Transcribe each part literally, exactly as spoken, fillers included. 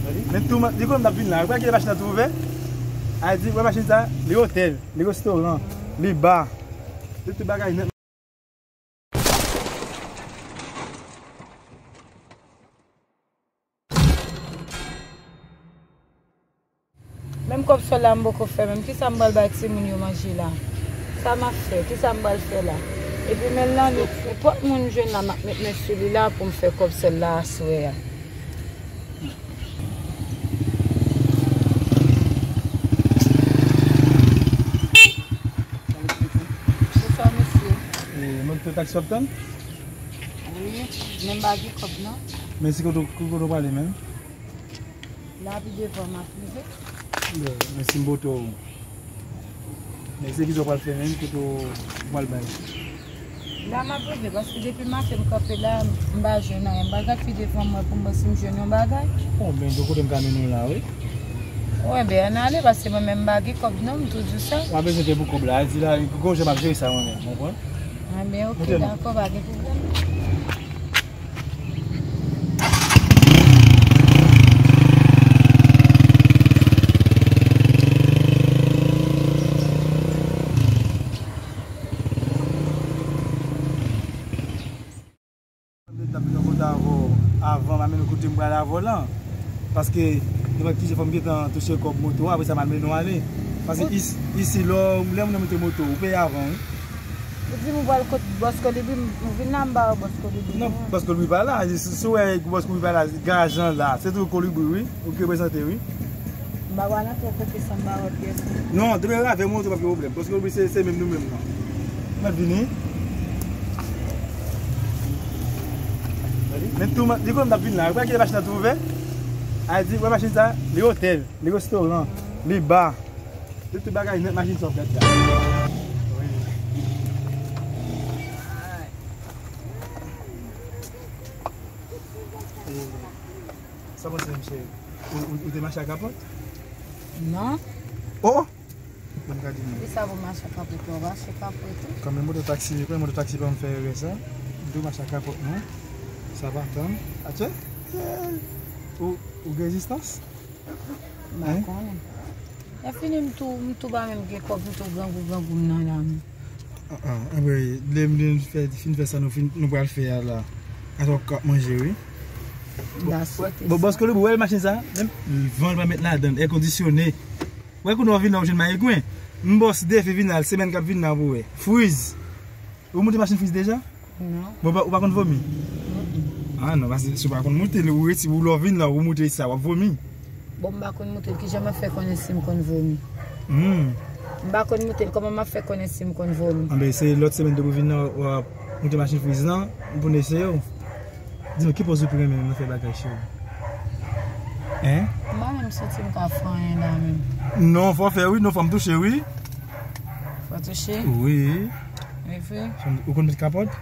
Men tou, li konn m t ap vin la. Ou pa kite machin nan tou ouvè? A di, wè machin sa, li otèl, li restoran, li ba. Li tout bagay nèt. Menm kòb sòl la m poko fè menm. Kisa m pral bay timoun yo manje la? Sa m ap fè? Kisa m pral fè la? Epi men lannwit, nenpòt moun m jwenn la, m ap met men sou li la pou m fè kòb sòl la aswè a. Bonswa, mesye. E, mwen te taksi w ap tann? Wi, men m pa gen kòb non. Men si kote, kote w prale menm? La pi devan m ap rive. Bon, men si m poto, men se ki sa w pral fè menm, kote w pral bay? La m ap rive, paske depi maten m kanpe la, m pa jwenn anyen. M pa gad pi devan mwen pou m wè si m jwenn yon bagay. Bon, men de kote m ka mennen w la, wi. Wi, ben, ann ale, paske mwen menm m pa gen kòb non, m tou di w sa. W pa bezwen pè pou kòb la, di la, gon jan m ap jere sa mwen menm, w konprann? A, ben, oke, dakò, pa gen pwoblèm. Mwen t ap vin yon kote avè w avan, m amenn ou kote m prale avè w lan. Paske, nenpòt ki jan fò m gentan touche kòb moto a, apre sa m al mennen w ale. Paske isi, lè w, lè moun nan monte moto, ou peye avan, wi. Ou di m ou pral kot bòs Kolibi, m vin la m ba w bòs Kolibi. Non, bòs Kolibi pa la. Si, si w wè bòs Kolibi pa la, garaj lan la. Se tou Kolibi, wi. Ou ki reprezante, wi. M pa pral antre kote san m pa wè pyès. Non, depi w avè m, ou pa gen pwoblèm. Bòs Kolibi se, se menm nou menm nan. Mèt vini. Men tou, li konn m t ap vin la. Ou pa kite machin nan tou ouvè? A di, wè machin sa, li otèl, li restoran, li ba. Tout, tout bagay nèt, machin sa w fèt la. Wi. Sa w panse, m cheri? Ou, ou, ou te mache ak kapòt? Non. Oh! Ban m ka di nou. Kisa pou mache ak kapòt la? Ou mache ak kapòt tou? Kanmenm, moto taksi, premye moto taksi pa m fè erè sa. M tou mache ak kapòt, non. Sa pa tann. Atye? Ou, ou gen rezistans? M pa konnen. Lè fini, m tou, m tou pa menm gen kòb, m tou grangou, grangou m nan la menm. Ah, ah, anben, lè m fin fè, fin fè sa nou fin, nou pral fè a la. Atò k ap manje, wi. Bon, bòs Kolibi, ou wè machin sa? Menm van l pa mèt ladan l, èkondisyone. Wè kounye a w vin la, w jwenn mayigwen. M bòs defen vin la, semèn k ap vin la pou wè. Friz. Ou moute machin friz deja? Non. Bon, ou pa konn vomi? Mm-mm. Ah non, paske si w pa konn moute l, ou reti, ou lè w vin la, ou moute sa, w ap vomi. Bon, m pa konn moute l, kijan m ap fè konnen si m konn vomi? Hmm. M pa konn moute l, kòman m ap fè konnen si m konn vomi? Anben, se lòt semèn depi w vin la, w ap moute machin friz lan, pou n eseye w. Di m, ki pòz ou pi renmen nan fè bagay, cheri? Hein? M pa menm santi m ka fè anyen la menm. Non, fò fè wi, non, fò m touche wi. Fò touche? Wi. E vre? Ou konn met kapòt?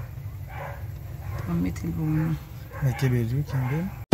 Mwen mete l pou mwen. Men kenbe l wi, kenbe l.